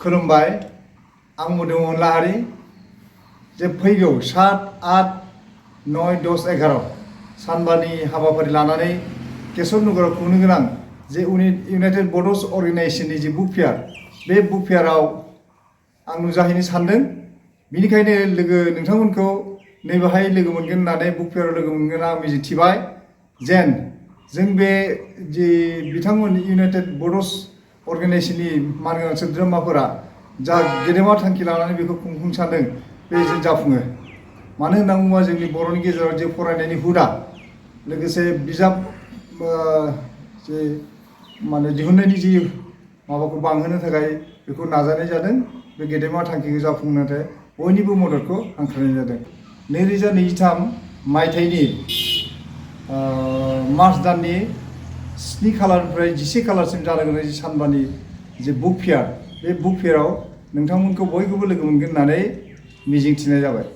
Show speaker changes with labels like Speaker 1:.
Speaker 1: खुलुमबाय आं मुदुमोन लाहारी जे फैगौ 7, 8, 9, 10, 11 सानबानि हाबाफारि लानानै केशव नगराव खुंनो गोनां जे इउनाइटेड बड'स अर्गेनाइजेशननि जे बुक फेयार बे बुक फेयाराव आं नुजाहैनो सानदों। बिनिखायनो नोंथांमोनखौ नैबेहाय लोगो मोनगोन होननानै बुक फेयाराव लोगो मोनगोन आं मिजिंथिबाय जेन जों बे जे बिथांमोन इउनाइटेड बड'स अर्गेनाइजेशननि मानगोनां सोद्रोमाफोरा जा गेदेमा थांखि लानानै बेखौ खुंफुंनो सानदों बे जों जाफुङो। मानो होनना बुङोबा जोंनि बर'नि गेजेराव जे फरायनायनि हुदा लोगोसे बिजाब जे दिहुननायनि जि माबाखौ बांहोनो थाखाय बेखौ नाजानाय जादों। बे गेदेमा थांखिखौ जाफुंनो थाखाय बयनिबो मददखौ हांख्रायनाय जादों। 2023 मायथाइनि मार्च दाननि 7 खालारनिफ्राय 11 खालारसिम जानो गोनां जि सानबानि जे बुक फेयार बे बुक फेयाराव नोंथांमोनखौ बयखौबो लोगो मोनगोन होननानै मिजिंथिनाय जाबाय।